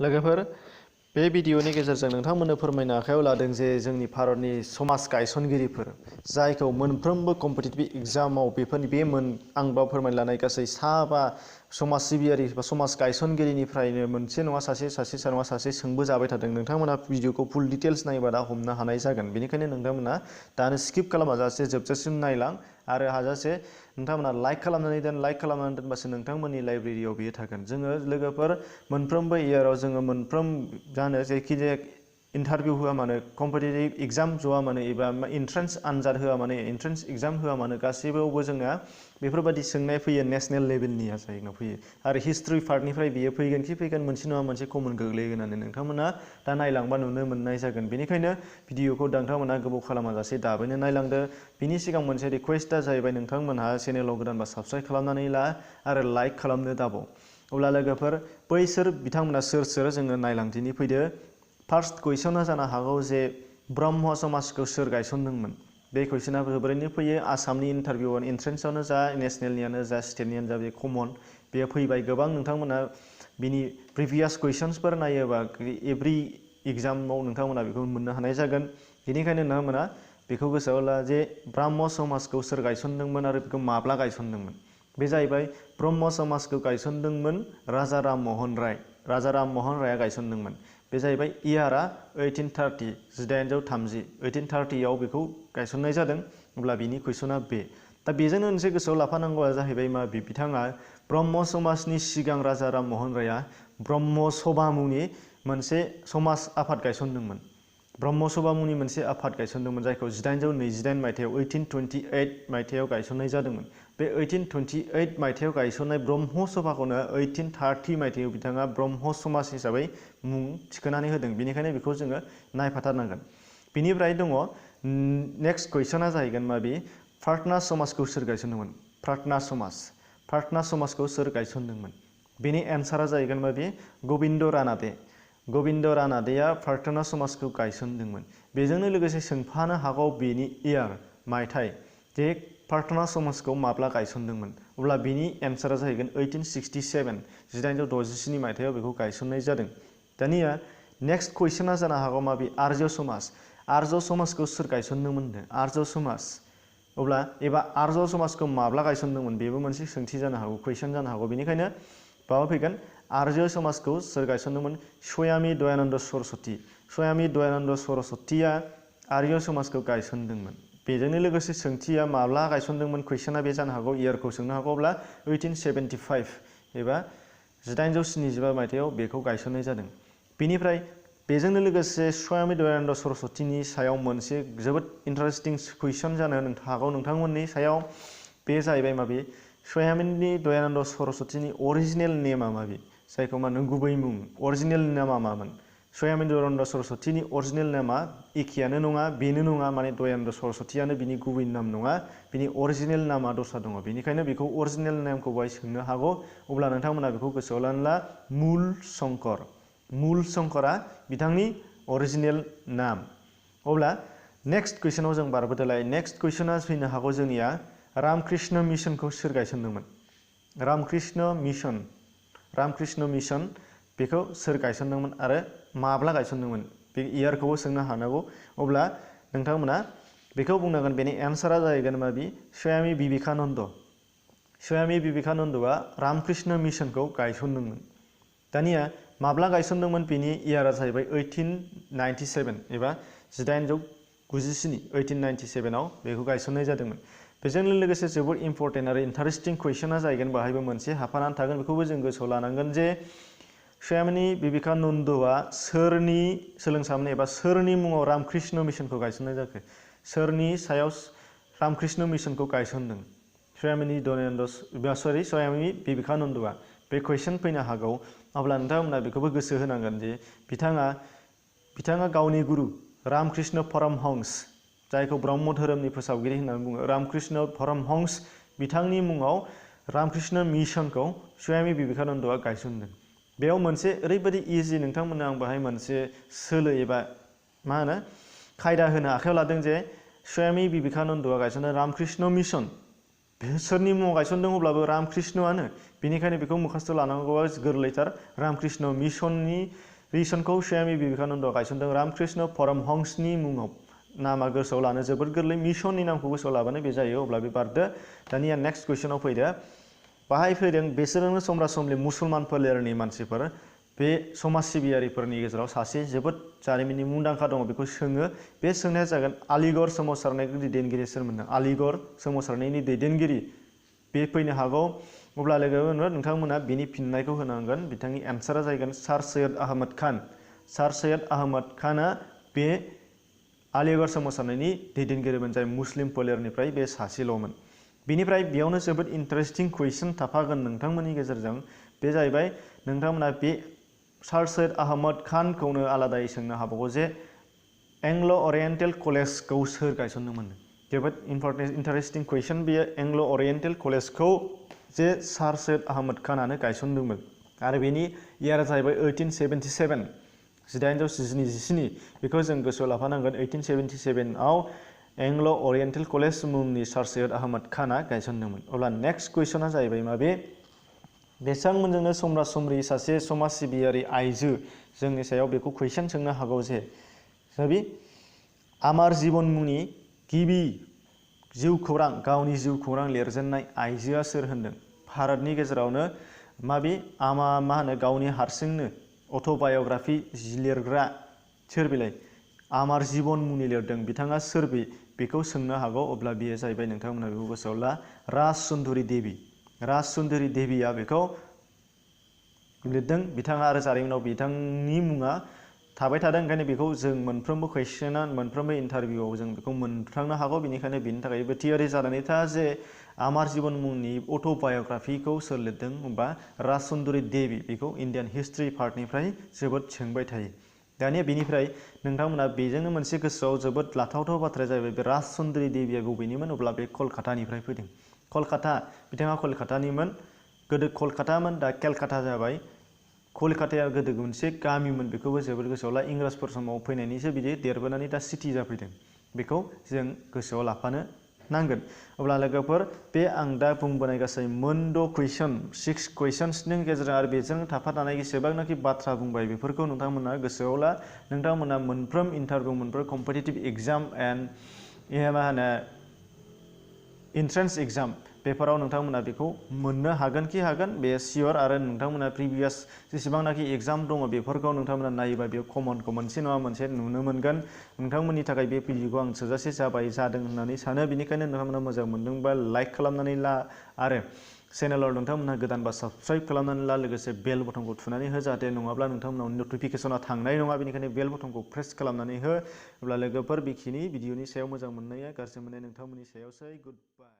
लोगोफोर बे भिडिअनि गेजेरजों नोंथांमोननो फोरमायनो आखायाव लादों जे जोंनि भारतनि समाज गायसनगिरिफोर जायखौ मोनफ्रोमबो कम्पिटिटिभ एग्जामाव बेफोरनि बे आं बाव फोरमायलानाय गासै साबा समाज सिबियारि बा समाज गायसनगिरिनिफ्रायनो मोनसे नङा सासे सोंबोजाबाय थादों। नोंथांमोना भिडिअखौ फुल डिटेल्स नायोबा दा हमनो हानाय जागोन। बेनिखायनो नोंथांमोना दानो स्किप खालामाजासे जोबजासिम नायलां आरो हाजासे नोंथांमोना लाइक खालामनानै दोनबासो नोंथांमोननि लाइब्रेरियाव बियो थागोन। जोङो लोगोफोर मोनफ्रोमबो इयाराव जोङो मोनफ्रोम जानो जायखिजाया इन्टारभिउ होआ मानो कम्पिटिटिभ एग्जाम ज'आ मानो एबा एन्ट्रेन्स आनजाद होआ मानो एन्ट्रेन्स एग्जाम होआ मानो गासैबोआवबो जोंना बेफोरबायदि सोंनाय फैयो नेशनेल लेभेलनिया जायगायाव फैयो आरो हिस्ट्रि पार्टनिफ्राय बियो फैगोन मोनसे नङा मोनसे कमन गोग्लैगोन होननानै नोंथांमोना दा नायलांबा नुनो मोननाय जागोन। बेनिखायनो भिडिअखौ नोंथांमोना गोबाव खालामाजासे दाबैनो नायलांदो। बिनि सिगां मोनसे रिक्वेस्टआ जाहैबाय नोंथांमोनहा चेनेलाव गोदानबा साबस्क्राइब खालामनानै ला आरो लाइक खालामनो दाबाव। अब्ला लोगोफोर बैसोर बिथांमोना सोर जोङो नायलांदिनि फैदो। फार्स्ट कुइसना जानो हागौ जे ब्रह्म समाजखौ सोर गायसनदोंमोन। बे कुइसना जोबोरैनो फैयो आसामनि इन्टारभिउ एन्ट्रेन्सआवनो जा नेशनेलनियानो जा स्टेटनियानो जा बे कमन बेयो फैबाय गोबां। नोंथांमोना बिनि प्रिभियास कुइसन्सफोर नायोबा एभ्रि एग्जामाव नोंथांमोना बेखौ मोननो हानाय जागोन। बेनिखायनो नोंथांमोना बेखौ गोसोआव ला जे ब्रह्म समाजखौ सोर गायसनदोंमोन आरो बेखौ माब्ला गायसनदोंमोन। बे जाहैबाय ब्रह्म समाजखौ गायसनदोंमोन राजा राममहन रायआ गायसनदोंमोन। बे जाहैबाय इयारा 1830 1830 बेखौ गायसननाय जादों। अब्ला बिनि कुइसना बे दा बेजोंनो मोनसे गोसोआव लाफानांगौआ जाहैबाय मा बिथाङा ब्रह्म समाजनि सिगां राजा राममहन रायआ ब्रह्म सभा मुंनि मोनसे समाज आफाद गायसनदोंमोन। ब्रह्म सभा मुंनि मोनसे आफाद गायसनदोंमोन जायखौ 1828 मायथाइयाव 1828 मायथाइयाव गायसननाय जादोंमोन। बे 1828 मायथाइयाव गायसननाय ब्रह्म सभाखौनो 1830 मायथाइयाव बिथाङा ब्रह्म समाज हिसाबै मुं थिखोनानै होदों। बेनिखायनो बेखौ जोङो नायफाथारनांगोन। बिनिफ्राय दङ नेक्स्ट कुइसना जाहैगोन मा बे प्रार्थना समाजखौ सोर गायसनदोंमोन। प्रार्थना समाजखौ सोर गायसनदोंमोन। बेनि एन्सारा जाहैगोन मा बे गबिन्द रानादेया प्रार्थना समाजखौ गायसनदोंमोन। बेजोंनो लोगोसे सोंफानो हागौ बेनि इयार मायथाइ जे प्रार्थना समाजखौ माब्ला गायसनदोंमोन। अब्ला बिनि एन्सारा जाहैगोन 1867 मायथाइयाव बेखौ गायसननाय जादों। दानिया नेक्स्ट कुइसना जानो हागौ मा बे आर्य समाजखौ सोर गायसनदोंमोन। आर्य समाज अब्ला एबा आर्य समाजखौ माब्ला गायसनदोंमोन बेबो मोनसे सोंथि जानो हागौ कुइसन जानो हागौ। बेनिखायनो माबा फैगोन आर्य समाजखौ सोर गायसनदोंमोन। स्वामी दयानन्द सरस्वतीया आर्य समाजखौ गायसनदोंमोन। बेजोंनो लोगोसे सोंथिया माब्ला गायसनदोंमोन कुइसना बे जानो हागौ इयारखौ सोंनो हागौ। अब्ला 1875 एबा 1875 मायथाइयाव बेखौ गायसननाय जादों। बेनिफ्राय बेजोंनो लोगोसे स्वामी दयानन्द सरस्वतीनि सायाव मोनसे जोबोद इन्टारेस्टिं कुइसन जानो हागौ नोंथांमोननि सायाव। बे जाहैबाय माबे स्वामी दयानन्द सरस्वतीनि अरिजिनेल नेमा माबे जायखौ मा होनो गुबै मुं अरिजिनेल नामा मामोन। स्वामी दयानन्द सरस्वतीनि अरिजिनेल नामा एखेयानो नङा बेनो नङा माने दयानन्द सरस्वतीयानो बिनि गुबै नाम नङा बिनि अरिजिनेल नामा दस्रा दङ। बेनिखायनो बेखौ अरिजिनेल नेमखौ बाहाय सोंनो हागौ। अब्ला नोंथांमोना बेखौ गोसोआव लानो ला मुल शंकरा बिथांनि अरिजिनेल नाम। अब्ला नेक्स्ट कुइसनाव जों बारबोदोलाय नेक्स्ट कुइसना फैनो हागौ जोंनिया रामकृष्ण मिशनखौ सोर गायसनदोंमोन। रामकृष्ण मिशन बेखौ सोर गायसनदोंमोन आरो माब्ला गायसनदोंमोन बे इयारखौबो सोंनो हानांगौ। अब्ला नोंथांमोना बेखौ बुंनांगोन बेनि एन्सारा जाहैगोन मा बे स्वामी विवेकानन्दआ रामकृष्ण मिशनखौ गायसनदोंमोन। दानिया माब्ला गायसनदोंमोन बेनि इयारा जाहैबाय 1897 एबा 1897 बेखौ गायसननाय जादोंमोन। बेजों लोगोसे जोबोद इम्परटेन्ट आरो इन्टारेस्टिं कुइसना जाहैगोन बाहायबो मोनसे हाबफानानै थागोन। बेखौबो जों गोसोआव लानांगोन जे स्वामी विवेकानन्दआ सोरनि सोलोंसामोन एबा सोरनि मुङाव रामकृष्ण मिशनखौ गायसननाय जाखो। सोरनि सायाव रामकृष्ण मिशनखौ गायसनदों स्वामी विवेकानन्दआ बे कुइसन फैनो हागौ। अब्ला नोंथांमोना बेखौबो गोसो होनांगोन जे बिथाङा गावनि गुरु रामकृष्ण परमहंस जायखौ ब्रह्म धोरोमनि फोसावगिरि होननानै बुङो रामकृष्ण परमहंस बिथांनि मुङाव रामकृष्ण मिशनखौ स्वामी विवेकानन्दआ गायसनदों। बेयाव मोनसे ओरैबायदि इजि नोंथांमोननो आं बाहाय मोनसे सोलो एबा मा होनो खायदा होनो आखायाव लादों जे स्वामी विवेकानन्दआ गायसननाय रामकृष्ण मिशन सोरनि मुङाव गायसनदों अब्लाबो रामकृष्णआनो। बेनिखायनो बेखौ मुखास्थ' लानांगौआ गोरलैथार रामकृष्ण मिशननि रिसनखौ स्वामी विवेकानन्द गायसनदों। रामकृष्ण परमहंसनि मुङाव नामा गोसोआव लानो जोबोद गोरलै, मिशननि नामखौ गोसोआव लाबानो बे जायो। अब्ला बे बारदो। दानिया नेक्स्ट कुइसनाव फैदो। बाहाय फैदों बिसोरनो समब्रा समब्रि मुसलमान फोलेरनि मानसिफोर बे समाज सिबियारिफोरनि गेजेराव सासे जोबोद जारिमिननि मुंदांखा दङ, बेखौ सोङो। बे सोंनाया जागोन आलिगड़ सोमावसारनायनि दैदेनगिरि सोरमोन? आलिगड़ सोमावसारनायनि दैदेनगिरि बे फैनो हागौ। अब्ला लोगो नोंथांमोना बिनि फिननायखौ होनांगोन। बिथांनि एन्सारा जागोन सार सैयद आहमद खान। सार सैयद आहमद खाना बे आलिगड़ सोमावसारनायनि दैदेनगिरिमोन, जाय मुस्लिम फोलेरनिफ्राय बे सासेल'मोन। बेनिफ्राय बेयावनो जोबोद इन्टारेस्टिं कुइसन थाफागोन नोंथांमोननि गेजेरजों। बे जाहैबाय नोंथांमोना बे सार सैयद आहमद खानखौनो आलादायै सोंनो हाबावगौ जे एंग्ल' अरियेन्टेल कलेजखौ सोर गायसनदोंमोन? जोबोद इन्टारेस्टिं कुइसन बेयो। एंग्ल' अरियेन्टेल कलेजखौ जे सार सैयद आहमद खानानो गायसनदोंमोन आरो बेनि इयारा जाहैबाय 1877, 1877। बेखौ जों गोसोआव लाफानांगोन। 1877आव एंग्ल' अरियेन्टेल कलेज मुंनि सार सैयद आहमद खाना गायसनदोंमोन। अब्ला नेक्स्ट कुइसना जाहैबाय माबे? बेसांमोनजोंनो समब्रा समब्रि सासे समाज सिबियारि आइजो जोंनि सायाव बेखौ कुइसन सोंनो हागौ जे बे आमार जीवन मुंनि गिबि जिउ खौरां, गावनि जिउ खौरां लिरजेननाय आइजोआ सोर होनदों? भारतनि गेजेरावनो माबे मा होनो गावनि हारसिंनो अट'बाय'ग्राफि लिरग्रा सोर बिलाय? आमार जीवन मुंनि लिरदों, बिथाङा सोर? बेखौ सोंनो हागौ। अब्ला बेयो जाहैबाय नोंथांमोना बेखौ गोसोआव ला, राजसुन्दरी देवी। राजसुन्दरी देवीया बेखौ लिरदों। बिथाङा आरो जारिमिनाव बिथांनि मुङा थाबाय थादों, ओंखायनो बेखौ जों मोनफ्रोमबो कुइसना, मोनफ्रोमबो इन्टारभिउआव जों बेखौ मोनफ्लांनो हागौ। बेनिखायनो बेनि थाखायबो थियारि जानानै था जे आमार जीवन मुंनि अट'बाय'ग्राफिखौ सोर लिरदों? होनबा राजसुन्दरी देवी। बेखौ इण्डियान हिस्ट्रि पार्टनिफ्राय जोबोद सोंबाय थायो। दानिया बेनिफ्राय नोंथांमोना बेजोंनो मोनसे गोसोआव जोबोद लाथावथाव बाथ्राया जाहैबाय बे राजसुन्दरी देवीया बबेनिमोन? अब्ला बे कलकातानिफ्राय फैदों। कलकाता, बिथाङा कलकातानिमोन। गोदो कलकातामोन, दा केलकाता जाबाय। कलकाताया गोदो मोनसे गामिमोन, बेखौबो जोबोद गोसोआव ला। इंराजफोर समाव फैनायनिसो बिदि देरबोनानै दा सिटि जाफैदों। बेखौ जों गोसोआव लाफानो नांगोन। अब्ला लोगोफोर बे आं दा बुंबोनाय गासै मोनद' कुइसन, 6 कुइसन्सनि गेजेरजों आरो बेजों थाफानानै जेसेबांनाखि बाथ्रा बुंबाय बेफोरखौ नोंथांमोना गोसोआव ला। नोंथांमोना मोनफ्रोम इन्टारभिउ, मोनफ्रोम कम्पिटिटिभ एग्जाम एन्ड मा होनो इन्ट्रेन्स एग्जाम, बेफोराव नोंथांमोना बेखौ मोननो हागोन खि हागोन बे सियर। आरो नोंथांमोना प्रिभियास जेसेबांनाखि एग्जाम दङ बेफोरखौ नोंथांमोना नायोबा बेयाव कमनखौ मोनसे नङा मोनसे नुनो मोनगोन। नोंथांमोननि थाखाय बे भिडिअखौ आं थोजासे जादों होननानै सानो। बेनिखायनो नोंथांमोना मोजां मोनदोंबा लाइक खालामनानै ला आरो चेनेलाव नोंथांमोनहा गोदानबा साबस्क्राइब खालामनानै ला, लोगोसे बेल बटनखौ थुनानै हो, जाहाथे नङाब्ला नोंथांमोनाव नटिफिकेसना थांनाय नङा। बेनिखायनो बेल बटनखौ प्रेस खालामनानै हो। अब्ला लोगोफोर बेखिनि भिडिअनि सायाव मोजां मोननाया गाज्रि मोननाय नोंथांमोननि सायावसै। गुड बाय।